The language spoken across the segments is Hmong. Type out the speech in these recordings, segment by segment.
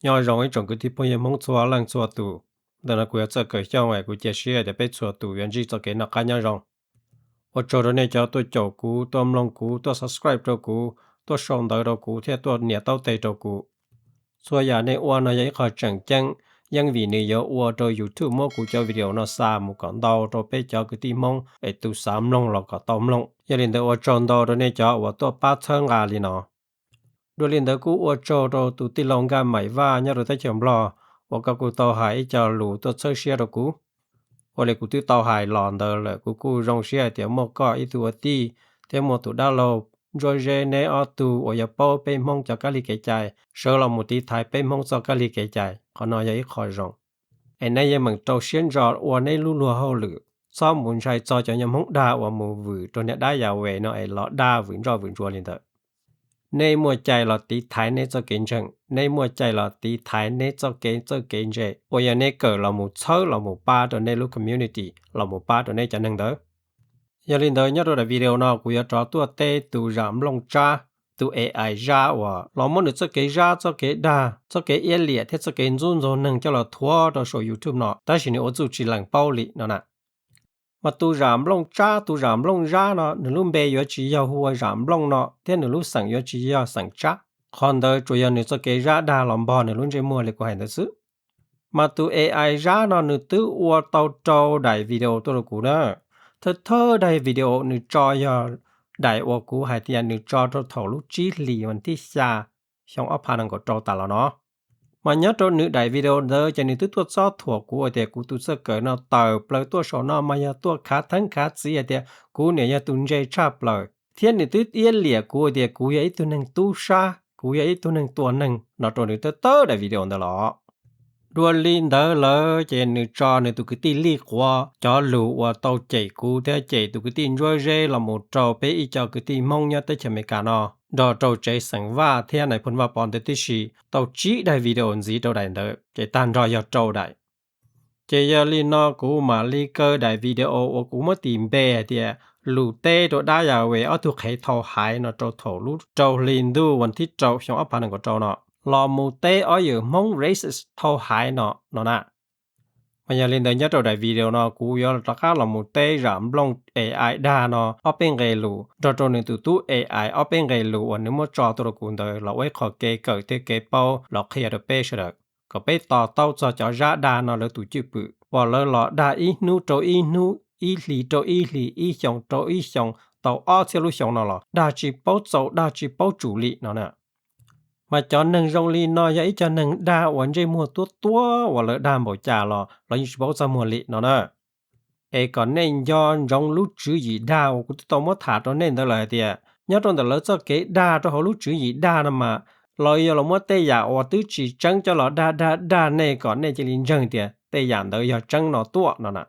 Nyob zoo ib tsoom kwv tij phooj ywg Hmoob txhua leej txhua tus. Ntawm no kuv yog Txawj Kawm Xyooj es kuv cia siab tias peb txhua tus yuav ntsib txoj kev noj qab nyob zoo. Ua tsaug rau nej cov tuaj caum kuv, tuaj mloog kuv, tuaj subscribe rau kuv, tuaj sau ntawv rau kuv thiab tuaj nias taub teg rau kuv. Txhua yam nej ua no yog ib qho tseem ceeb, yeej vim nws yuav ua rau YouTube muab kuv cov video no xa mus kom ntau rau peb cov kwv tij Hmoob es tus xav mloog los kom tau mloog. Yog li ntawd ua tsaug ntau rau nej cov uas tuaj pab txhawb nqa li no. Dua li ntawd kuj ua tsaug rau tus tij laug Nkaj Maim Vaj nyob rau teb chaws Nplog uas koj kuj tau hais ib co lus tuaj txhawb siab rau kuv. Ua li kuv twb tau hais los ntawd lawm, kuv kuj zoo siab hais tias muaj koj ib tug ua tij thiab muaj tus dab laug Ntsuab Zeb, neb ob tug uas yog paub peb Hmoob cov kab li kev cai, sawv los mus tiv thaiv peb Hmoob txoj kab li kev cai, qhov no yog ib qho zoo. Es neb yeej meem rau siab ntso ua neb lub luag hauj lwm, txhob mus ntshai txog cov nyuag Hmoob dag uas mus vwm rau niag dab Yas Ves no es los dag vwm ntsoj vwm ntsuav li ntawd. Nej muaj cai los tiv thaiv nej txoj kev ntseeg, nej muaj cai los tiv thaiv nej txoj kev txawj kev ntse uas yog nej kawm los mus txhawb los mus pab rau nej lub community, los mus pab rau nej cov neeg ntawd. Yog li ntawd nyob rau daim video no kuv yuav rov tuaj teb tus Zam Nplooj Tsab, tus A I Zab uas los muab nws txoj kev zab, txoj kev dag, txoj kev iab liam thiab txoj kev ntxub ntxaug neeg coj los thuav rau saum YouTube no, tab sis nws ua txuj tsis lees paub li no na. Mas tus Zam Nplooj Tsab, tus Zam Nplooj Zab no, nws lub npe yuav tsis yog hu ua Zam Nplooj no thiab nws lub xeem yuav tsis yog xeem Tsab. Qhov ntawd tsuas yog nws txoj kev zab dag los npog nws lub ntsej muag li kuv hais ntawd xwb. Mas tus A I Zab no nws twb ua tau rau daim video tuaj rau kuv na. Thawj thawj daim video nws tso yog daim uas kuv hais tias nws tso rau thaum lub tsib hlis vas thib xya xyoo ob phav nees nkaum rau tas los no. Mas nyob rau nws daim video ntawd ces nws twb tuaj txob thuam kuv hais tias kuv tus txawj kawm no tawm plaws tuaj saum no mas yog tuaj khav theeb khav txiv hais tias kuv niam yog tus ntse tshaj plaws, thiab nws twb iab liam kuv hais tias kuv yog ib tug neeg tub sab, kuv yog ib tug neeg tua neeg no rau nws thawj thawj daim video ntawd los. Dua li ntawd lawm ces nws tso nws tus kwv tij Lij Quav cov lus uas tau cem kuv thiab cem tus kwv tij Ntsuab Zeb los mus rau peb ib co kwv tij Hmoob nyob teb chaws Amelikas no nrog rau tsev xeem Vaj thiab nais phoo Vaj Pov ntawd tib si tau tsib daim video ntxiv rau daim ntawd, ces tag nrho yog rau daim. Ces yog li no kuv mam li kaw daim video uas kuv muab tis npe hais tias lus teb rau dab Yas Ves ob tug qhev thau haiv no rau thaum lub rau hli ntuj vas thib rau xyoo ob phav nees nkaum rau no, los mus teb ob yawm Hmoob racist thau haiv no no na. Mas yog li ntawd nyob rau daim video no kuv yuav rov qab los mus teb Zam Nplooj A I dag no ob peb nqe lus nrog rau nws tus tub A I ob peb nqe lus uas nws muab tso tuaj rau kuv ntawd los ua ib qho kev kawm thiab kev paub los qhia rau peb sawv daws, kom peb to taub txog cov zab dag no lawv tus cwj pwm uas lawv los dag ib hnub rau ib hnub, ib hlis rau ib hlis, ib xyoo rau ib xyoo, tau ob txhiab lub xyoo no los dag tsis paub txaus dag tsis paub tsum li no na. Mas cov neeg zoo li no yog ib co neeg dag uas ntsej muag tuab tuab uas lawv dag npaum cas los lawv yeej tsis paub txaj muag li no na. Es kom nej nco ntsoov lub tswv yim dag uas kuv twb tau muab tham rau nej ntawd lawm hais tias nyob rau ntawm lawv txoj kev dag rau hauv lub tswv yim dag no mas lawv yuav los muab tej yam uas twb tsis tseeb coj los dag dag dag nej kom nej cia li ntseeg tias tej yam ntawd yog tseeb no tuaj no na.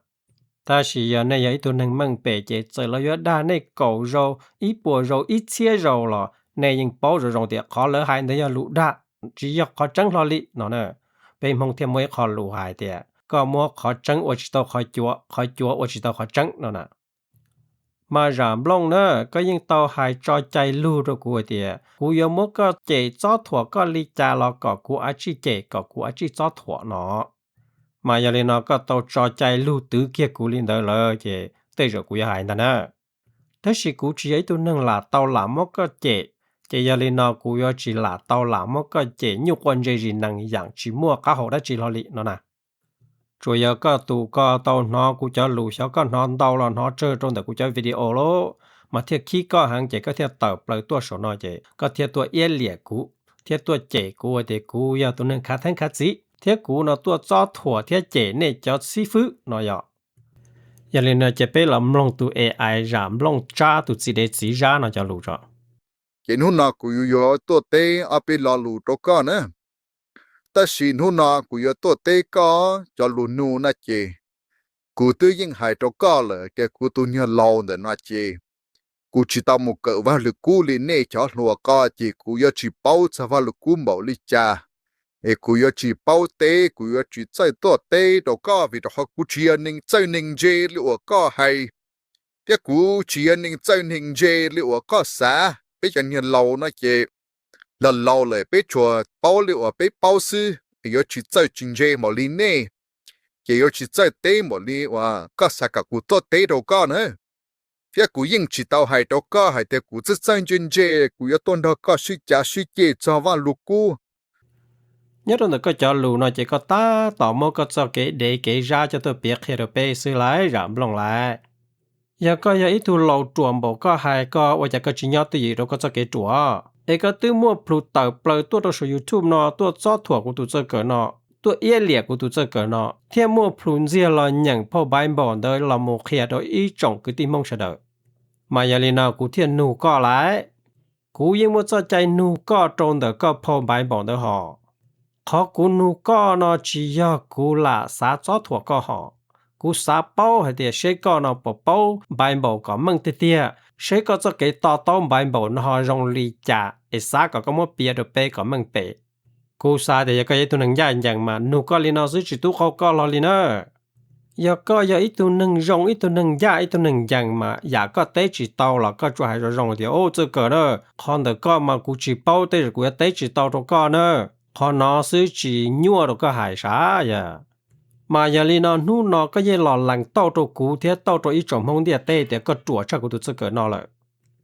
Tab sis yog nej yog ib tug neeg meej pem ces txawm lawv yuav dag nej kaum zaus, ib puas zaus, ib txhiab zaus los nej yeej paub zoo zoo tias qhov lawv hais ntawd yog lus dag, tsis yog qhov tseeb hlo li no na. Peb Hmoob thiaj muaj ib qho lus hais tias koj muab qhov tseeb ua tsis tau qhov cuav, qhov cuav ua tsis tau qhov tseeb no na. Mas Zam Nplooj na, koj yeej tau hais tso cai lug rau kuv hais tias kuv yuav muab koj cem txob thuam koj li cas los kom kuv ua tsij cem, kom kuv ua tsij txob thuam no. Mas yog li no koj tau tso cai lug twv kiag kuv li ntawd lawm ces tej zaum kuv yuav hais ntag na. Tab sis kuv tsis yog ib tug neeg lam tau lam muab koj cem, ces yog li no kuv yuav tsis lam tau lam muab koj cem nyuj quaj ntse zis nees yam tsis muaj qab hau dab tsi hlo li no na. Tsuas yog koj tus ko tau hnov kuv cov lus, xyov koj hnov ntau los hnov tsawg rau ntawm kuv cov video lauj, mas thiaj khib koj heev ces koj thiaj tawm plaws tuaj saum no ces koj thiaj tuaj iab liam kuv, thiab tuaj cem kuv hais tias kuv yog tus neeg khav theeb khav txiv, thiab kuv no tuaj txob thuam thiab cem nej cov xib fwb no yog. Yog li no ces peb los mloog tus A I Zam Nplooj Tsab tus txiv dev txiv zab no cov lus tso. Ces hnub no kuv yuav tuaj teb ob peb lo lus rau koj na. Tab sis hnub no kuv yuav tuaj teb koj cov lus nug no ces, kuv twb yeej hais rau koj lawm tias kuv tus niag laus ntawm no ces kuv tsis tau mus kawm Vaj Lwm Kub li nej cov hluas ko ces kuv yuav tsis paub txog Vaj Lwm Kub npaum li cas, es kuv yuav tsis paub teb, kuv yuav tsis txawj tuaj teb rau koj vim rau qhov kuv tsis yog neeg txawj neeg ntse li uas koj hais, thiab kuv tsis yog neeg txawj neeg ntse li uas koj xav. Peb cov niag laus no ces laus laus lawm peb tsuas paub li uas peb paub xwb, yuav tsis txawj tsis ntse npaum li nej, ces yuav tsis txawj teb npaum li uas koj xav kom kuv tuaj teb rau koj na. Thiab kuv yeej tsis tau hais rau koj hais tias kuv txawj txawj ntse ntse, kuv yuav tuaj nrog koj sib cav sib ceg txog Vaj Lug Kub. Nyob rau ntawm koj cov lus no ces koj tab tom muab koj txoj kev dev kev zab coj tuaj piav qhia rau peb xwb lawm Zam Nplooj lawm. Yog koj yog ib tug laus ruam npaum koj hais, koj ua cas koj tsis nyob twj ywm rau koj txoj kev ruam, es koj twb muaj plhus tawm plaws tuaj rau saum YouTube no tuaj txob thuam kuv tus txawj kawm no, tuaj iab liam kuv tus txawj kawm no, thiab muaj plhus ntxiag los nyeem phau Bible ntawd los mus qhia rau ib tsoom kwv tij Hmoob sawv daws. Mas yog li no kuv thiaj nug koj lawm. Kuv yeej muaj txoj cai nug koj rau ntawm koj phau Bible ntawd hos. Qhov kuv nug koj no tsis yog kuv lam xav txob thuam koj hos. Kuv xav paub hais tias seb koj no puas paub Bible kom meej tiag tiag, seb koj txoj kev to taub Bible no ho zoo li cas es xav kom koj muab piav rau peb kom meej pem. Kuv xav tias yog koj yog ib tug neeg ncaj ncees mas nug koj li no xwb tsis tub qhau koj hlo li na. Yog koj yog ib tug neeg zoo, ib tug neeg ncaj, ib tug neeg ncees mas yam koj teb tsis tau los koj tsuas hais zoo zoo tias, Au, txawj kawm na, qhov ntawm koj mas kuv tsis paub tej zaum kuv yuav teb tsis tau rau koj na. Qhov no xwb tsis nyuaj rau koj hais sav yog. Mas yog li no hnub no koj yeej los lees tauj rau kuv thiab tauj rau ib tsoom Hmoob ntiaj teb tias koj ruam tshaj kuv tus txawj kawm no lawm.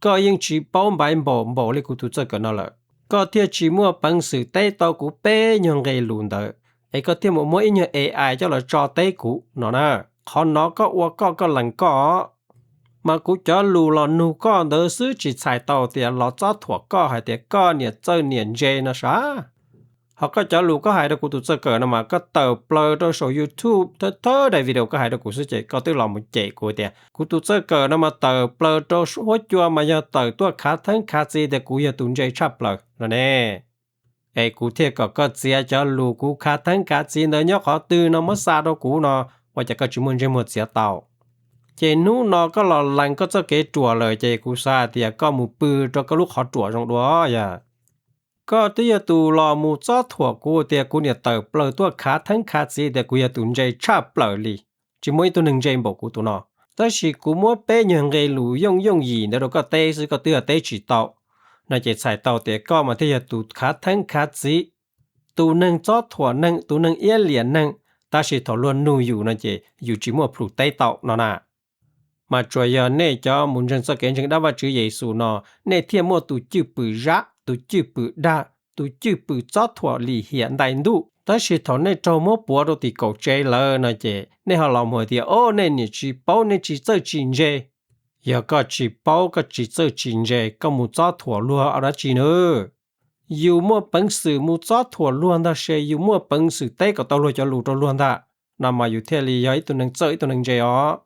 Koj yeej tsis paub Bible npaum li kuv tus txawj kawm no lawm, koj thiaj tsis muaj peev xwm teb tau kuv peb nyuag nqe lus ntawd, es koj thiaj mus muab ib nyuag A I coj los tso teb kuv no na. Qhov no koj ua koj, koj lees koj. Mas kuv cov lus los nug koj ntawd xwb tsis txhais tau tias los txob thuam koj hais tias koj niam txawj niam ntse no sav. Ho koj cov lus koj hais rau kuv tus txawj kawm no mas koj tawm plaws rau saum YouTube thawj thawj daim video koj hais rau kuv xwb ces koj twb los mus cem kuv tias kuv tus txawj kawm no mas tawm plaws rau huab cua mas yog tawm tuaj khav theeb khav txiv tias kuv yog tus ntse tshaj plaws no ne. Es kuv thiaj kom koj txiav cov lus kuv khav theeb khav txiv ntawd nyob qhov twg no muab xa rau kuv no, ua cas koj tsis muaj ntsej muag txiav tau. Ces hnub no koj los lees koj txoj kev ruam lawm ces kuv xav tias koj mus pw rau koj lub qhov ruam zoo dua yog. Koj twb yog tus los mus txob thuam kuv tias kuv niam tawm plaws tuaj khav theeb khav txiv tias kuv yog tus ntse tshaj plaws li, tsis muaj ib tug neeg ntse npaum kuv tus no. Tab sis kuv muab peb nyuag nqe lus yooj yooj yim ntawd rau koj teb xwb koj twb yog teb tsis tau, no ces txhais tau tias koj mas thiaj yog tus khav theeb khav txiv, tus neeg txob thuam neeg, tus neeg iab liam neeg, tab sis thaum luag nug yus no ces yus tsis muaj plhus teb tau no na. Mas tsuas yog nej cov mus ntseeg txoj kev ntseeg dab Vajtswv Yexus no, nej thiaj muaj tus cwj pwm zab, tus cwj pwm dag, tus cwj pwm txob thuam lim hiam ntais ntuj. Tab sis thaum nej raug muab puav rau tim kaum tsev lawm no ces nej ho los mus hais tias, o, nej niam tsis paub, nej tsis txawj tsis ntse. Yog koj tsis paub, koj tsis txawj tsis ntse, koj mus txob thuam luag ua dab tsi na? Yus muaj peev xwm mus txob thuam luag ntag se, yus muaj peev xwm teb kom tau luag cov lus rau luag ntag, no mas yus thiaj li yog ib tug neeg txawj ib tug neeg ntse os.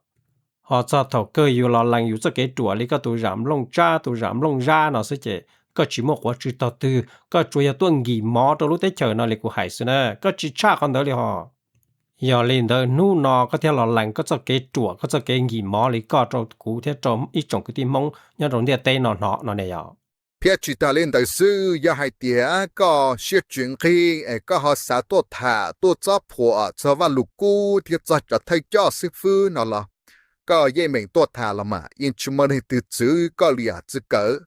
Ho txog thaum kawg yus los lees yus txoj kev ruam li koj tus Zam Nplooj Tsab tus Zam Nplooj Zab no xwb ces koj tsis muaj quav tsw tog twg, koj tsuas yog tuaj nkim mov rau lub teb chaws no li kuv hais xwb na, koj tsis tshaj qhov ntawd li hos. Yog li ntawd hnub no koj thiaj los lees koj txoj kev ruam koj txoj kev nkim mov li koj rau kuv thiab rau ib tsoom kwv tij Hmoob nyob rau ntiaj teb no hnov no ne yog. Thiab tsis tas li ntawd xwb, yog hais tias koj siab tsis nqig es koj ho xav tuaj tham tuaj txob thuam txog Vaj Lug Kub thiab txog cov thawj coj xib fwb no los koj yeej meem tuaj tham los mas yeej tsis muaj leej twg txwv koj li os txwj kawm.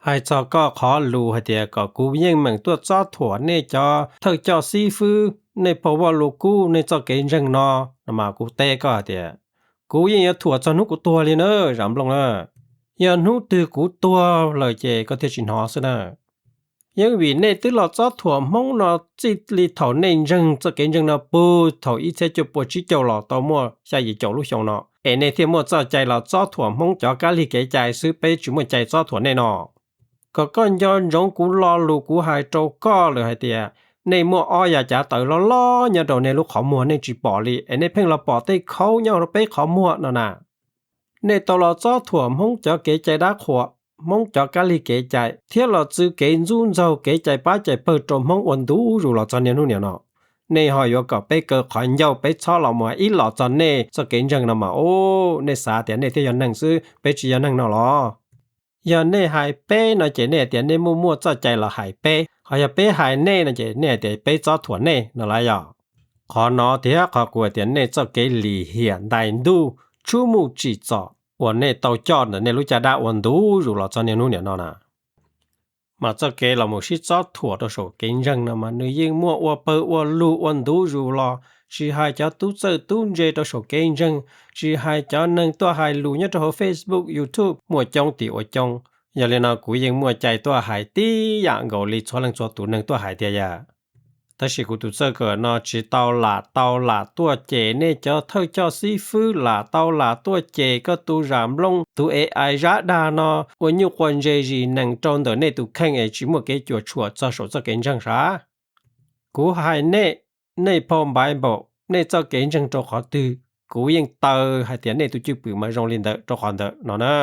Hais txog koj qhov lus hais tias kom kuv yeej meem tuaj txob thuam nej cov thawj coj xib fwb, nej phau Vaj Lug Kub, nej txoj kev ntseeg no, no mas kuv teb koj hais tias kuv yeej yuav thuam txog hnub kuv tuag li na, Zam Nplooj na. Yog hnub twg kuv tuag lawm ces koj thiaj tsis hnov xwb na. Yeej vim nej twb los txob thuam Hmoob no txij li thaum nej ntseeg txoj kev ntseeg no puag thaum ib txhiab cuaj pua tsib caug los tau muaj xya yim caum lub xyoo no, es nej thiaj muaj txoj cai los txob thuam Hmoob cov kab lig kev cai xwb, peb tsis muaj cai txob thuam nej no. Kom koj nco ntsoov kuv lo lus kuv hais rau koj lawm hais tias, nej muaj ob yav cav tawv loj loj nyob rau nej lub qhov muag nej tsis pom li, es nej pheej los pom tej khaub nyob rau peb qhov muag no na. Nej tau los txob thuam Hmoob cov kev cai dab qhuas, Hmoob cov kab lig kev cai, thiab los txwv kev ntxub ntxaug kev cai pab cai pawg rau Hmoob ua ntu zus los txog niaj hnub niam no. Nej ho yuav kom peb kaw qhov ncauj peb txhob los mus hais ib los txog nej txoj kev ntseeg no mas, o, nej xav tias nej thiaj yog neeg xwb, peb tsis yog neeg no los? Yog nej hais peb no ces nej hais tias nej muaj muaj txoj cai los hais peb, ho yog peb hais nej no ces nej hais tias peb txob thuam nej no lawm yog. Qhov no thiab qhov kuv hais tias nej txoj kev lim hiam ntais ntuj, tshub muj tsim txom uas nej tau coj ntawm nej lub caj dab ua ntu zus los txog niaj hnub niam no na. Mas txoj kev los mus sib txob thuam rau saum kev ntseeg no mas nws yeej muaj ua pawg ua lug ua ntu zus los, tsis hais cov tub txawj tub ntse rau saum kev ntseeg, tsis hais cov neeg tuaj hais lus nyob rau hauv Facebook, YouTube muaj coob tim ua coob. Yog li no kuv yeej muaj cai tuaj hais tib yam nkaus li txhua leej txhua tus neeg tuaj hais tiag yam. Tab sis kuv tus txawj kawm no tsis tau lam tau lam tuaj cem nej cov thawj coj xib fwb, lam tau lam tuaj cem koj tus Zam Nplooj tus AI zab dag no ua nyuj quas ntse zis nees rau ntawm nej tus kheej es tsis muaj kev cuam tshuam txog saum txoj kev ntseeg sav. Kuv hais nej, nej phau Bible, nej txoj kev ntseeg rau qhov twg, kuv yeej taw hais tias nej tus cwj pwm mas zoo li ntawd rau qhov ntawd no na.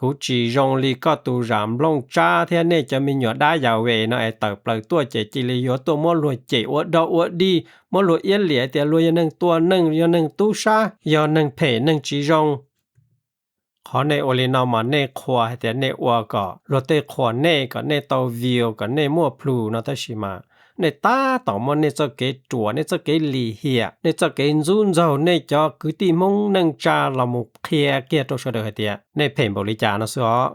Kuv tsis zoo li koj tus Zam Nplooj Tsab thiab nej cov me nyuam dab Yas Ves no es tawm plaws tuaj ces cia li yuav tuaj muab luag cem ua dog ua dig, muab luag iab liam tias luag yog neeg tua neeg, yog neeg tub sab, yog neeg phem neeg tsis zoo. Qhov nej ua li no mas nej qhuas hais tias nej ua kom luag tej qhuas nej, kom nej tau view, kom nej muaj plhus no tab sis mas nej tab tom muab nej txoj kev ruam, nej txoj kev lim hiam, nej txoj kev ntxub ntxaug nej cov kwv tij Hmoob neej tsa los mus qhia kiag rau sawv daws hais tias nej phem npaum li cas no xwb os.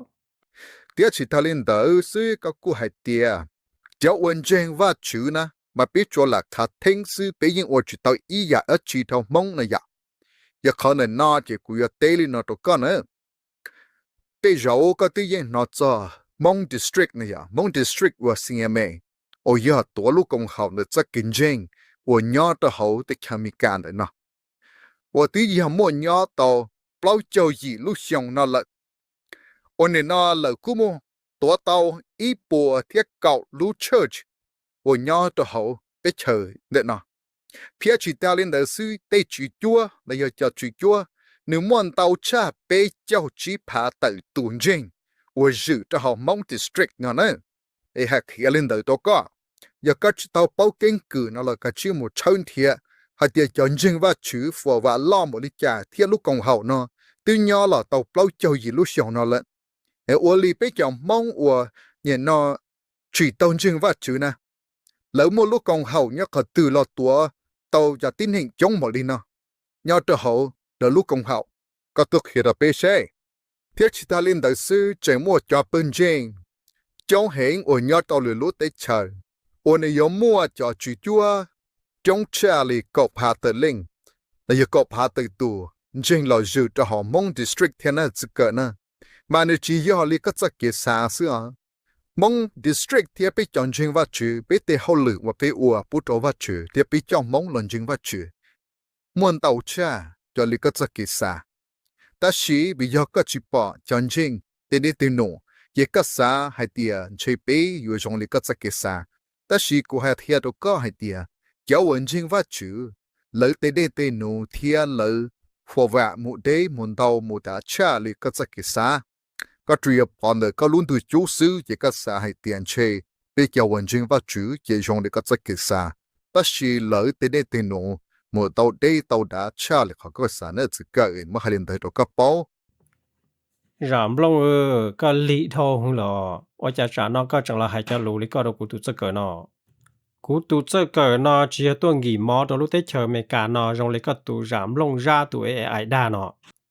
Thiab tsis tas li ntawd xwb koj kuj hais tias cov uas ntseeg Vajtswv na mas peb tsuas lam khav theeb xwb, peb yeej ua tsis tau ib yam dab tsi dhau Hmoob no yom. Yog qhov ntawm no ces kuv yuav teb li no rau koj na. Tej zaum koj twb yeej hnov txog Hmoob District no yom, Hmoob District uas C M A uas yog tuav lub koom haum ntawm txoj kev ntseeg uas nyob rau hauv teb chaws Amelikas ntawm no, uas twb yog muaj nyob tau plaub caug yim lub xyoo no lawm. Uas nim no lawv kuj muaj tuav tau ib puas thiab kaum lub church uas nyob rau hauv teb chaws ntawm no. Thiab tsis tas li ntawd xwb, tej tswv cuab los yog cov tswv cuab nws muaj ntau tshaj peb caug tsib phav tawm tus ntseeg uas zwm rau hauv Hmoob District no na. Es hais qhia li ntawd rau koj, yog koj tsis tau paub keeb kwm no los koj cia li mus tshawb nrhiav hais tias cov ntseeg Vajtswv fuam vam loj npaum li cas thiab lub koom haum no twb nyob los tau plaub caug yim lub xyoo no lawm. Es ua li peb cov Hmoob uas nim no tsis tau ntseeg Vajtswv na, lawv muaj lub koom haum nyob qhov twg los tuav tau cov tib neeg coob npaum li no nyob rau hauv lawv lub koom haum? Koj tuaj qhia rau peb seb. Thiab tsis tas li ntawd xwb, tseem muaj cov pawg ntseeg coob heev uas nyob rau lwm lub teb chaws uas nws yuav muaj cov tswv cuab coob tshaj li kaum phav tawm leej los yog kaum phav tawm tus ntseeg los zwm rau hauv Hmoob District thiab na txwj kawm na. Mas nws tsis yog li koj txoj kev xav xwb os. Hmoob District thiab peb cov ntseeg Vajtswv, peb tej hauj lwm uas peb ua pub rau Vajtswv thiab peb coj Hmoob los ntseeg Vajtswv muaj ntau tshaj cov li koj txoj kev xav. Tab sis vim yog koj tsis pom cov ntseeg tej dej tej num, ces koj xav hais tias ntshe peb yuav zoo li koj txoj kev xav. Tab sis kuv hais qhia rau koj hais tias cov uas ntseeg Vajtswv, lawv tej dej tej num thiab lawv huam vam mus deb mus ntau mus dav tshaj li koj txoj kev xav. Koj tsuas yog pom ntawm koj lub ntuj cub xwb ces koj xav hais tias ntshe peb cov uas ntseeg Vajtswv ces zoo li koj txoj kev xav. Tab sis lawv tej dej tej num mus tau deb tau dav tshaj li qhov koj xav na txwj kawm, muab hais li ntawd rau koj paub. Zam Nplooj, koj lig dhau heev los ua cas tsam no koj tseem los hais cov lus li koj rau kuv tus txawj kawm no? Kuv tus txawj kawm no tsis yog tuaj nkim mov rau lub teb chaws Amelikas no zoo li koj tus Zam Nplooj Zab tus AI dag no.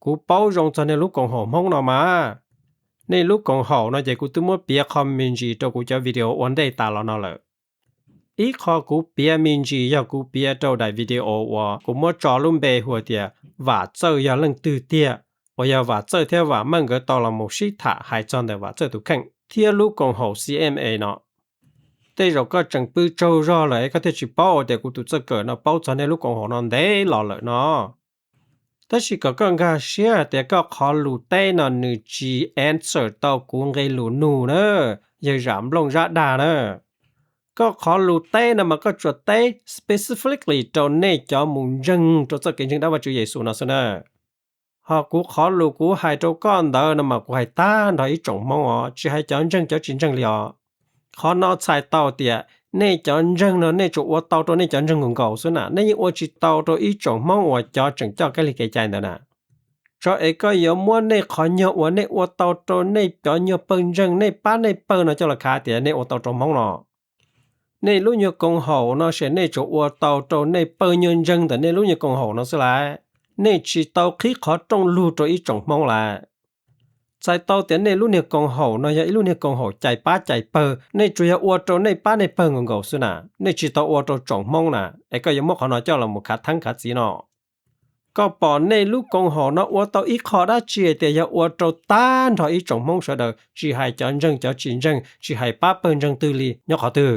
Kuv paub zoo txog nej lub koom haum Hmoob no mas. Nej lub koom haum no ces kuv twb muab piav qho me ntsis rau kuv cov video ua ntej tas los no lawm. Ib qho kuv piav me ntsis yog kuv piav rau daim video uas kuv muab tso lub npe hu tias Vam Txawj yog leej twg tiag, uas yog Vam Txawj thiab Vam Meej nkawd tau los mus sib tham hais txog ntawm Vam Txawj tus kheej thiab lub koom haum C M A no. Tej zaum koj tseem pw tsaug zog lawm es koj thiaj tsis paub tias kuv tus txawj kawm no paub txog nej lub koom haum no ntev los lawm no. Tab sis kom koj nkag siab hais tias koj qhov lus teb no nws tsis answer tau kuv nqe lus nug na, yawg Zam Nplooj Zab dag na. Koj qhov lus teb no mas koj tsuas teb specifically rau nej cov mus ntseeg rau txoj kev ntseeg dab Vajtswv Yexus no xwb na. Ho kuv qhov lus kuv hais rau koj ntawd no mas kuv hais tag nrho ib tsoom Hmoob os, tsis hais cov ntseeg cov tsis ntseeg li os. Qhov no txhais tau tias nej cov ntseeg no nej tsuas ua tau rau nej cov ntseeg nkaus nkaus xwb na, nej yeej ua tsis tau rau ib tsoom Hmoob uas cov tseem coj kab lig kev cai ntawd na. Tso es koj yuav muab nej qhov nyuag uas nej ua tau rau nej cov nyuag pawg ntseeg, nej pab nej pawg no coj los khav tias nej ua tau rau Hmoob no. Nej lub nyuag koom haum no ces nej tsuas ua tau rau nej pawg nyuag ntseeg ntawm nej lub nyuag koom haum no xwb lawm. Nej tsis tau qhib qhov rooj lug rau ib tsoom Hmoob lawm. Txhais tau tias nej lub niag koom haum no yog ib lub niag koom haum cais pab cais pawg, nej tsuas yog ua rau nej pab nej pawg nkaus nkaus xwb na, nej tsis tau ua rau tsoom Hmoob na, es koj yuav muab qhov no coj los mus khav theeb khav txiv no. Koj pom nej lub koom haum no ua tau ib qho dab tsi hais tias yog ua rau tag nrho ib tsoom Hmoob sawv daws, tsis hais cov ntseeg cov tsis ntseeg, tsis hais pab pawg ntseeg twg li nyob qhov twg?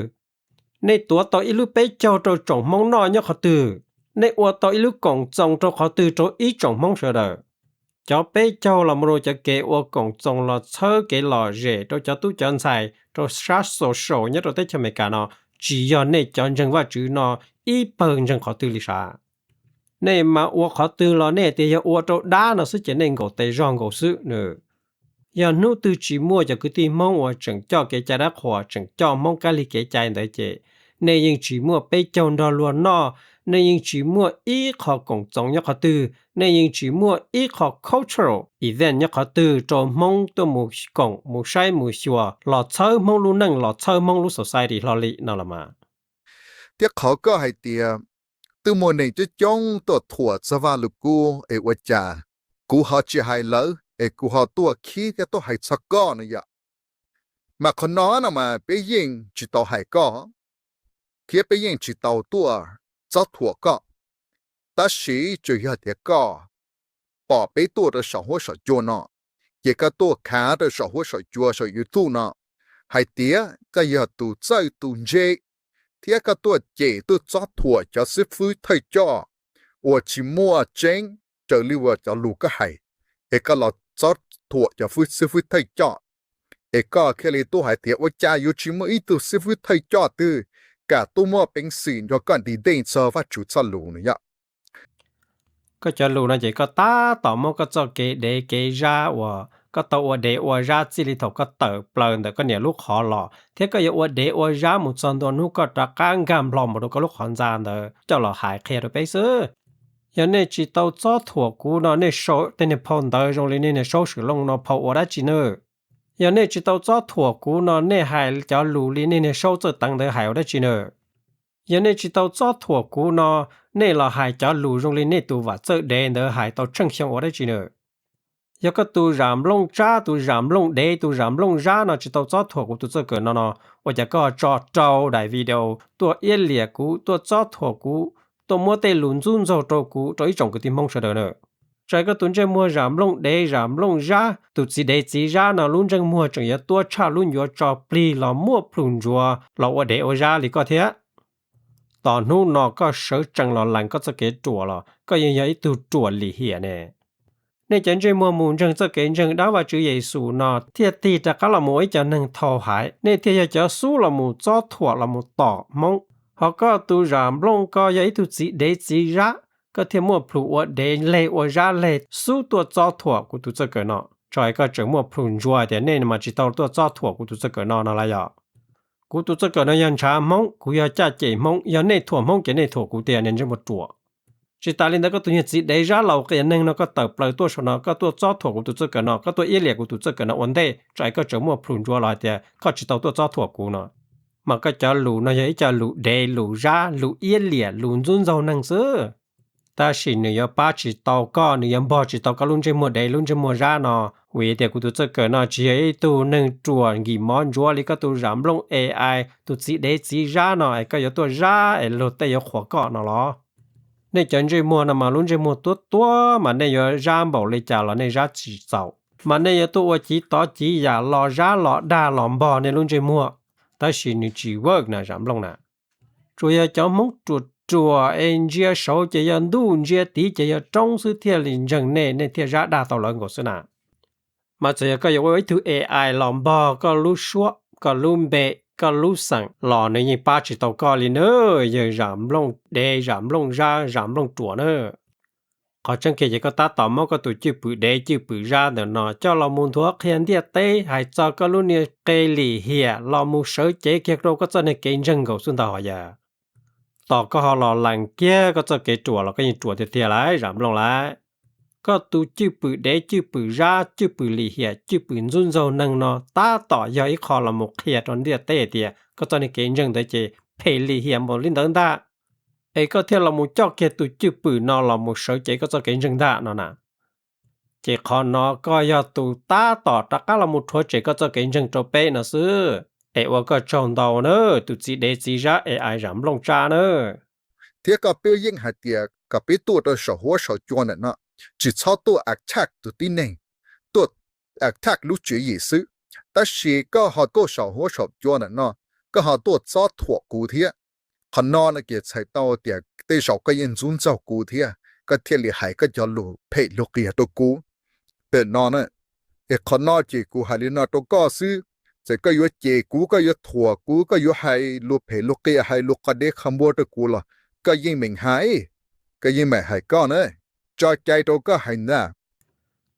Nej tuav tau ib lub peb caug rau tsoom Hmoob noj nyob qhov twg? Nej ua tau ib lub koom txoos rau qhov twg rau ib tsoom Hmoob sawv daws? Cov peb caug los mus rau cov kev ua koom txoos los txhawb kev lom zem rau cov tub cov ntxhais rau sab social nyob rau teb chaws Amelikas no, tsis yog nej cov ntseeg Vajtswv no ib pawg ntseeg qhov twg li sav. Nej mas ua qhov twg los nej tias yog ua rau dab no xwb ces nej nkaum tes zog nkaus xwb na. Yog hnub twg tsis muaj cov kwv tij Hmoob uas tseem coj kev cai dab qhuas, tseem coj Hmoob kab lig kev cai ntawd ces nej yeej tsis muaj peb caug nrog luag noj, nej yeej tsis muaj ib qho koom txoos nyob qhov twg, nej yeej tsis muaj ib qho cultural event nyob qhov twg rau Hmoob tuaj mus koom mus saib mus xyuas los txhawb Hmoob lub neej los txhawb Hmoob lub society hlo li no los mas. Thiab qhov koj hais tias twb muaj neeg coob coob tuaj thuam txog Vajluskub es ua cas kuv ho tsis hais lawv es kuv ho tuaj khib thiab tuaj hais txog koj no yom? Mas qhov no no mas peb yeej tsis tau hais koj, thiab peb yeej tsis tau tuaj txob thuam koj. Tab sis tsuas yog tias koj pom peb tuaj rau saum huab saum cua no, ces koj tuaj khav rau saum huab saum cua saum YouTube no hais tias koj yog tus txawj tus ntse, thiab koj tuaj cem tuaj txob thuam cov xib fwb thawj coj uas tsis muaj tseeb raws li uas cov lus koj hais, es koj los txob thuam cov xib fwb thawj coj, es koj thiaj li tuaj hais tias ua cas yuav tsis muaj ib tug xib fwb thawj coj twg kam tuaj muaj peev xwm nrog koj ntiv dej txog Vajtswv txoj lus no yom. Koj cov lus no ces koj tab tom muab koj txoj kev dev kev zab uas koj tau ua dev ua zab txij li thaum koj tawm plaws ntawm koj niam lub qhov los, thiab koj yuav ua dev ua zab mus txog ntua hnub koj rov qab nkag nplo mus rau koj lub qhov ntxa ntawd coj los hais qhia rau peb xwb. Yog nej tsis tau txob thuam kuv no nej sau tej niag phau ntawv zoo li nej niag Saub Swm Looj no phau ua dab tsi na? Yog nej tsis tau txob thuam kuv no nej hais cov lus li nej niag Saub Txawj Teev ntawd hais ua dab tsi na? Yog nej tsis tau txob thuam kuv no nej los hais cov lus zoo li nej tus Vam Txawj Dev ntawd hais tau tsheej xyoo ua dab tsi na? Yog koj tus Zam Nplooj Tsab, tus Zam Nplooj Dev, tus Zam Nplooj Zab no tsis tau txob thuam kuv tus txawj kawm no no, ua cas koj ho tso rau daim video tuaj iab liam kuv, tuaj txob thuam kuv, tuaj muab tej lus ntxub ntxaug rau kuv rau ib tsoom kwv tij Hmoob sawv daws na? Txawm koj tus ntsej muag Zam Nplooj Dev, Zam Nplooj Zab, tus txiv dev txiv zab no lub ntsej muag tseem yuav tuab tshaj lub ncuav tso plig los muaj plhus ntsuav los ua dev ua zab li koj thiab. Tos hnub no koj sawv tsees los lees koj txoj kev ruam los koj yeej yog ib tug ruam lim hiam ne. Nej cov ntsej muag mus ntseeg txoj kev ntseeg dab Vajtswv Yexus no thiaj tig rov qab los mus ua ib co neeg thau haiv, nej thiaj yog cov xub los mus txob thuam los mus tom Hmoob. Ho koj tus Zam Nplooj ko yog ib tug txiv dev txiv zab, koj thiaj muaj plhus ua dev leg ua zab leg xub tuaj txob thuam kuv tus txawj kawm no. Tso es koj tseem muaj plhus ntsuag tias nej mas tsis tau tuaj txob thuam kuv tus txawj kawm no no lawm yom? Kuv tus txawj kawm no yog ntshav Hmoob, kuv yog caj ces Hmoob, yog nej thuam Hmoob ces nej thuam kuv tiag niag ntsej muag ruam. Tsis tas li ntawd koj tus niag txiv dev zab laus qias neeg no koj tawm plaws tuaj saum no koj tuaj txob thuam kuv tus txawj kawm no, koj tuaj iab liam kuv tus txawj kawm no ua ntej, tso es koj tseem muaj plhus ntsuag los hais tias koj tsis tau tuaj txob thuam kuv no. Mas koj cov lus no yog ib co lus dev lus zab lus iab liam lus ntxub ntxaug neeg xwb. Tab sis nws yuav pab tsis tau koj, nws yuav npog tsis tau koj lub ntsej muag dev lub ntsej muag zab no, vim tias kuv tus txawj kawm no tsis yog ib tug neeg ruam nkim mov ntsuav li koj tus Zam Nplooj A I tus txiv dev txiv zab no es koj yuav tuaj zab es luag tej yuav qhuas koj no los? Nej cov ntsej muag no mas lub ntsej muag tuab tuab mas nej yuav zab npaum li cas los nej zab tsis txaus, mas nej yuav tuaj ua civ tov civ yam los zab los dag los npog nej lub ntsej muag. Tab sis nws tsis work na Zam Nplooj na. Tsuas yog cov Hmoob ruam ruam es ntsia saud ces yog ntuj, ntsia tid ces yog roob xwb thiaj li ntseeg nej, nej thiaj zab dag tau lawv nkaus xwb na. Mas txawm yog koj yuav ua ib tug A I los npog koj lub suab, koj lub npe, koj lub xeem los nws yeej pab tsis tau koj li na, yawg Zam Nplooj dev, Zam Nplooj zab, Zam Nplooj ruam na. Qhov tseeb kiag ces koj tab tom muab koj tus cwj pwm dev cwj pwm zab ntawm no coj los mus nthuav qhia ntiaj teb hais txog koj lub niag qe lim hiam los mus sawv cev kiag rau koj txoj niag kev ntseeg nkaus xwb ntag hos yawg. Tos koj ho los lees kiag koj txoj kev ruam los koj yeej ruam tiag tiag lauj Zam Nplooj lauj. Koj tus cwj pwm dev cwj pwm zab cwj pwm lim hiam cwj pwm ntxub ntxaug neeg no tab tom yog ib qho los mus qhia rau ntiaj teb hais tias koj txoj niag kev ntseeg ntawd ces phem lim hiam npaum li ntawd ntag, es koj thiaj los mus coj kiag tus cwj pwm no los mus sawv cev koj txoj kev ntseeg ntag no na. Ces qhov no koj yog tus tab tom rov qab los mus rhuav tshem koj txoj kev ntseeg rau peb no xwb. Es ua koj tsaug ntau na, tus txiv dev txiv zab A I Zam Nplooj Tsab na. Thiab koj peb yeej hais tias kom peb tuaj rau saum huab saum cua ntawm no, tsis txhob tuaj attack tus tib neeg, tuaj attack lub tswv yim xwb. Tab sis koj ho tuaj saum huab saum cua ntawm no, koj ho tuaj txob thuam kuv thiab. Qhov no no ces txhais tau tias tej zaum koj yeej ntxub ntxaug kuv thiab, koj thiaj li hais koj cov lus phem lus qias rau kuv. Pem no na, es qhov no ces kuv hais li no rau koj xwb. Txawm koj yuav cem kuv, koj yuav thuam kuv, koj yuav hais lus phem lus qias, hais lus qhov dev qhov npua rau kuv los koj yeej meem hais, koj yeej meem hais koj na. Tso cai rau koj hais ntag.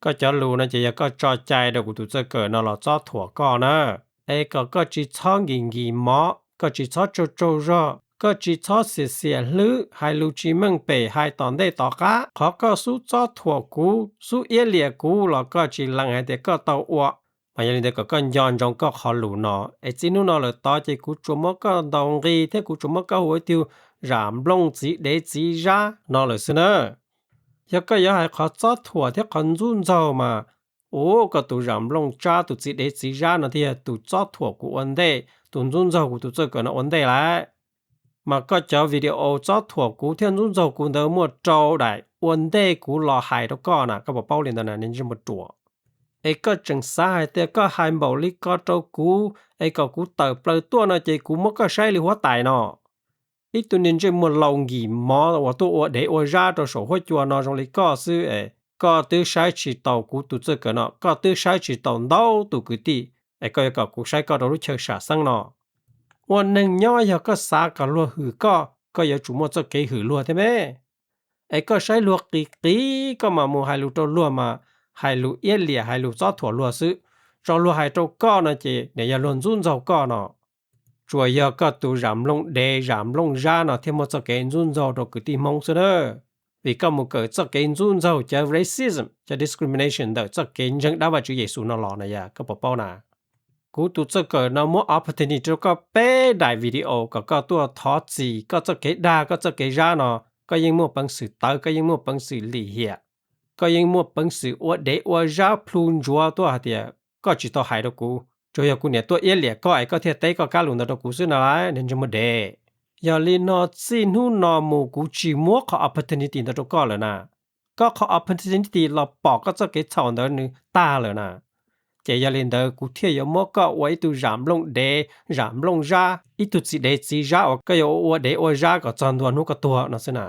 Koj cov lus no ces yog koj tso cai rau kuv tus txawj kawm no los txob thuam koj na. Es kom koj tsis txhob nkis nkis mov, koj tsis txhob tsaug tsaug zog, koj tsis txhob xiam xiam hlwb, hais lus tsis meej pem, hais tom ntej tom qab. Qhov koj xub txob thuam kuv, xub iab liam kuv los koj tsis lees hais tias koj tau ua. Mas yog li ntawd kom koj nco ntsoov koj qhov lus no, es txij hnub no lawm tod ces kuv tsuas muab koj ntaus nqi thiab kuv tsuas muab koj hu ua ib tug Zam Nplooj txiv dev txiv zab no lawm xwb na. Yog koj yuav hais qhov txob thuam thiab qhov ntxub ntxaug mas, ua koj tus Zam Nplooj Tsab tus txiv dev txiv zab no thiaj yog tus txob thuam kuv ua ntej, tus ntxub ntxaug kuv tus txawj kawm no ua ntej lawm. Mas koj cov video txob thuam kuv thiab ntxub ntxaug kuv ntawd muaj rau daim ua ntej kuv los hais rau koj na, koj puas paub li ntawd na, niag ntsej muag ruam? Es koj tseem xav hais tias koj hais npaum li ko rau kuv, es kom kuv tawm plaws tuaj no ces kuv muab koj saib li huab tais no. Ib tug niag ntsej muag laus nkim mov uas tuaj ua dev ua zab rau saum huab cua no zoo li koj xwb es koj twb saib tsis taus kuv tus txawj kawm no, koj twb saib tsis taus ntau tus kwv tij, es koj yuav kom kuv saib koj rau lub chaw sam xeeb no? Ua neeg nyob yog koj xav kom luag hwm koj, koj yuav tsum muaj txoj kev hwm luag thiab me. Es koj saib luag qis qis koj mas mus hais lus rau luag mas hais lus iab liam hais lus txob thuam luag xwb. Tso luag hais rau koj no ces nws yog luag ntxub ntxaug koj no. Tsuas yog koj tus Zam Nplooj dev Zam Nplooj zab no thiaj muaj txoj kev ntxub ntxaug rau kwv tij Hmoob xwb na. Vim koj mus kawm txoj kev ntxub ntxaug cov racism, cov discrimination ntawm txoj kev ntseeg dab Vajtswv Yexus no los na yom, koj puas paub na? Kuv tus txawj kawm no muab opportunity rau koj peb daim video kom koj tuaj thov txim koj txoj kev dag koj txoj kev zab no. Koj yeej muaj peev xwm tawv, koj yeej muaj peev xwm lim hiam, koj yeej muaj peev xwm ua dev ua zab plhu ntsuav tuaj hais tias koj tsis tau hais rau kuv, tsuas yog kuv niam tuaj iab liam koj es koj thiaj teb koj kab lus ntawd rau kuv xwb na, niag ntsej muag dev. Yog li no txij hnub no mus kuv tsis muab qhov opportunity ntawd rau koj lawm na. Koj qhov opportunity los pom koj txoj kev txhaum ntawd nws tag lawm na. Ces yog li ntawd kuv thiaj yuav muab koj ua ib tug Zam Nplooj dev Zam Nplooj zab, ib tug txiv dev txiv zab uas koj yuav ua ua dev ua zab kom txog ntua hnub koj tuag no xwb na.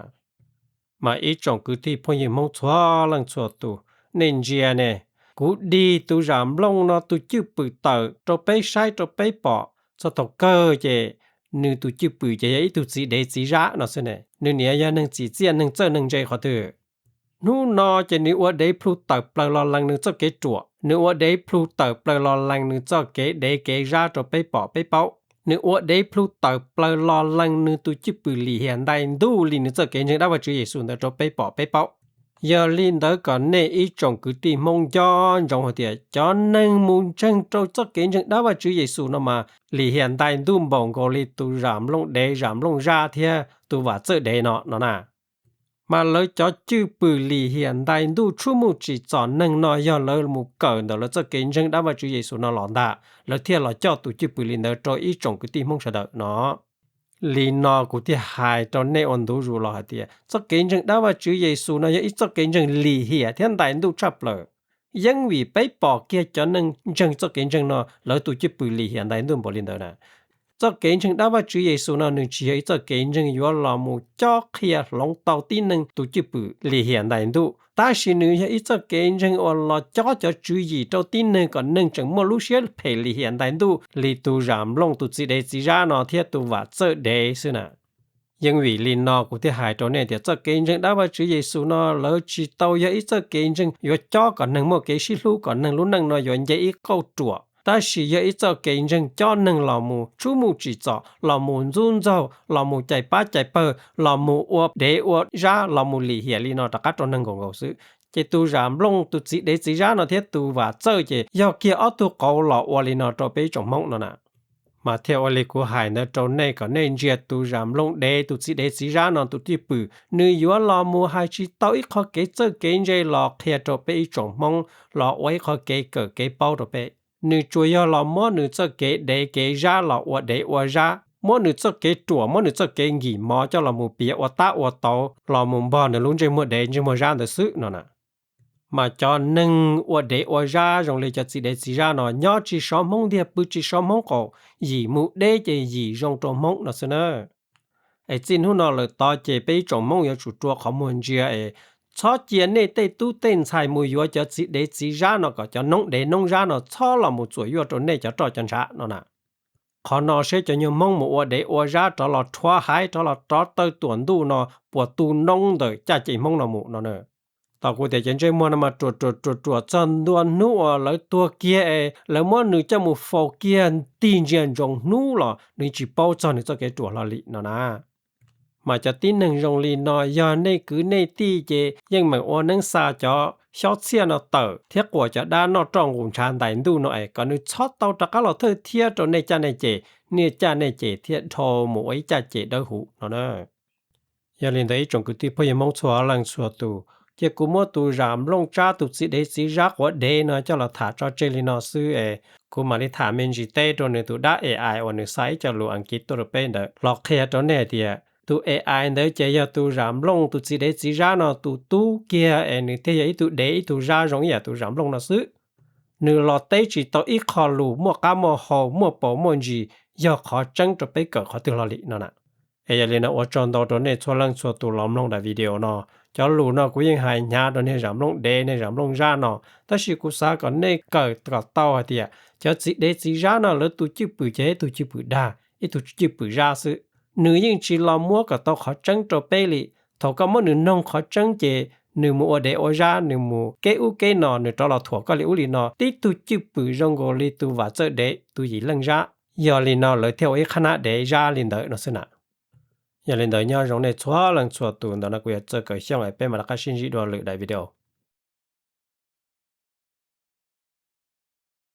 Mas ib tsoom kwv tij phooj ywg Hmoob txhua leej txhua tus, nej ntsia ne, kuv dig tus Zam Nplooj no tus cwj pwm tawm rau peb saib rau peb pom, txog thaum kawg ces nws tus cwj pwm ces yog ib tug txiv dev txiv zab no xwb ne. Nws niam yog neeg txim txiaj neeg txawj neeg ntse qhov twg? Hnub no ces nws ua dev plhu tawm plaws los lees nws txoj kev ruam, nws ua dev plhu tawm plaws los lees nws txoj kev dev kev zab rau peb pom peb paub. Nws ua dev plhu tawm plaws los lees nws tus cwj pwm lim hiam ntais ntuj li nws txoj kev ntseeg dab Vajtswv Yexus ntawd rau peb pom peb paub. Yog li ntawd kom nej ib tsoom kwv tij Hmoob nco ntsoov hais tias cov neeg mus ntseeg rau txoj kev ntseeg dab Vajtswv Yexus no mas lim hiam ntais ntuj npaum nkaus li tus Zam Nplooj dev Zam Nplooj zab thiab tus Vam Txawj dev no no na. Mas lawv cov cwj pwm lim hiam ntais ntuj tshuab muj tsim txom neeg no yog lawv mus kawm ntawm lawv txoj kev ntseeg dab Vajtswv Yexus no los ntag, lawv thiaj los coj tus cwj pwm li ntawd rau ib tsoom kwv tij Hmoob sawv daws no. Li no kuv thiaj hais rau nej ua ntu zus los hais tias txoj kev ntseeg dab Vajtswv Yexus no yog ib txoj kev ntseeg lim hiam thiab ntais ntuj tshaj plaws. Yeeb vim peb pom kiag cov neeg ntseeg txoj kev ntseeg no lawv tus cwj pwm lim hiam ntais ntuj npaum li ntawd na. Txoj kev ntseeg dab Vajtswv Yexus no nws tsis yog ib txoj kev ntseeg yuav los mus cob qhia hloov tau tib neeg tus cwj pwm lim hiam ntais ntuj, tab sis nws yog ib txoj kev ntseeg uas los cob cov tswv yim rau tib neeg kom neeg tseem muaj lub siab phem lim hiam ntais ntuj li tus Zam Nplooj tus txiv dev txiv zab no thiab tus Vam Txawj dev xwb na. Yeeb vim li no kuv thiaj hais rau nej tias txoj kev ntseeg dab Vajtswv Yexus no lawv tsis tau yog ib txoj kev ntseeg yuav cob kom neeg muaj kev sib hlub, kom neeg lub neej no yuav nce ib qauj ruam, tab sis yog ib txoj kev ntseeg cob neeg los mus tshuab muj tsim txom, los mus ntxub ntxaug, los mus cais pab cais pawg, los mus ua dev ua zab, los mus lim hiam li no rov qab rau neeg nkaus nkaus xwb. Ces tus Zam Nplooj tus txiv dev txiv zab no thiab tus Vam Txawj ces yog kiag ob tug qauv los ua li no rau peb ib tsoom Hmoob no na. Mas thiaj ua li kuv hais ntawd rau nej kom nej ntsia tus zam nplooj dev, tus txiv dev txiv zab no tus cwj pwm, nws yuav los mus hais tsis tau ib qho kev txawj kev ntse los qhia rau peb ib tsoom Hmoob los ua ib qho kev kawm kev paub rau peb. Nws tsuas yog los muab nws txoj kev dev kev zab los ua dev ua zab, muab nws txoj kev ruam, muab nws txoj kev nkim mov coj los mus piav ua tab ua tau los mus npog nws lub ntsej muag dev ntsej muag zab ntawd xwb no na. Mas cov neeg ua dev ua zab zoo li cov txiv dev txiv zab no nyob tsis sov Hmoob ntiag, pw tsis sov Hmoob qaum, yim mus deb ces yim zoo rau Hmoob no xwb na. Es txij hnub no lawm tod ces peb ib tsoom Hmoob yuav tsum rua qhov muag ntsia es txhob cia nej tej tub tej ntxhais mus yuav cov txiv dev txiv zab no kom cov noob dev noob zab no txhob los mus txuam yuaj rau nej cov roj cov ntshav no na. Qhov no seb cov nyuag Hmoob mus ua dev ua zab rov los rhuav haiv, rov los rov tawg tuam ntuj no puas tu noob ntawm caj ces Hmoob no mus no na. Tau kuv tias cov ntsej muag no mas ruam ruam ruam ruam txog ntua hnub uas lawv tuag kiag es lawv muab nws coj mus faus kiag tig ntsia ntsoov hnub los nws tsis paub txog nws txoj kev ruam hlo li no na. Mas cov tib neeg zoo li no yog nej kwv nej tij ces yeej meem ua neeb xa cov xyob txhiaj no tawm thiab quas cov dab noj roj nqus ntshav ntais ntuj no es kom nws txhob tau rov qab los thawj thiab rau nej caj nej ces, nej caj nej ces thiaj dhau mus ua ib caj ces dawb huv no na. Yog li ntawd ib tsoom kwv tij phooj ywg Hmoob txhua leej txhua tus, cia kuv muab tus zam nplooj tsab tus txiv dev txiv zab quav dev no coj los tham tso tseg li no xwb es kuv mam li tham me ntsis teb rau nws tus dab A I uas nws xa ib co lus Askiv tuaj rau peb ntawd los qhia rau nej hais tias tus A I ntawd ces yog tus zam nplooj tus txiv dev txiv zab no tus tub kiag es nws thiaj yog ib tug dev ib tug zab zoo ib yam tus zam nplooj no xwb. Nws los teb tsis tau ib qho lus muaj qab muaj hau muaj paus muaj ntsis yog qhov tseeb rau peb kawm qhov twg hlo li no na. Es yog li no ua tsaug ntau rau nej txhua leej txhua tus los mloog daim video no. Cov lus no kuv yeej hais hnyav rau niag zam nplooj dev niag zam nplooj zab no, tab sis kuv xav kom nej kawm kom tau hais tias cov txiv dev txiv zab no lawv tus cwj pwm ces ib tug cwj pwm dag ib tug cwj pwm zab xwb. Nws yeej tsis los muab kom tau qhov tseeb rau peb li. Thaum koj muab nws noog qhov tseeb ces nws mus ua dev ua zab, nws mus keb ub keb no, nws rov los thuam koj li ub li no, tib tug cwj pwm zoo nkaus li tus vam txawj dev tus yim leej zab. Yog li no lawv thiaj ua ib qhab nab dev zab li ntawd no xwb na. Yog li ntawd nyob zoo nej txhua leej txhua tus, ntawm no kuv yog Txawj Kaws Xyooj es peb mam rov qab sib ntsib dua lwm daim video.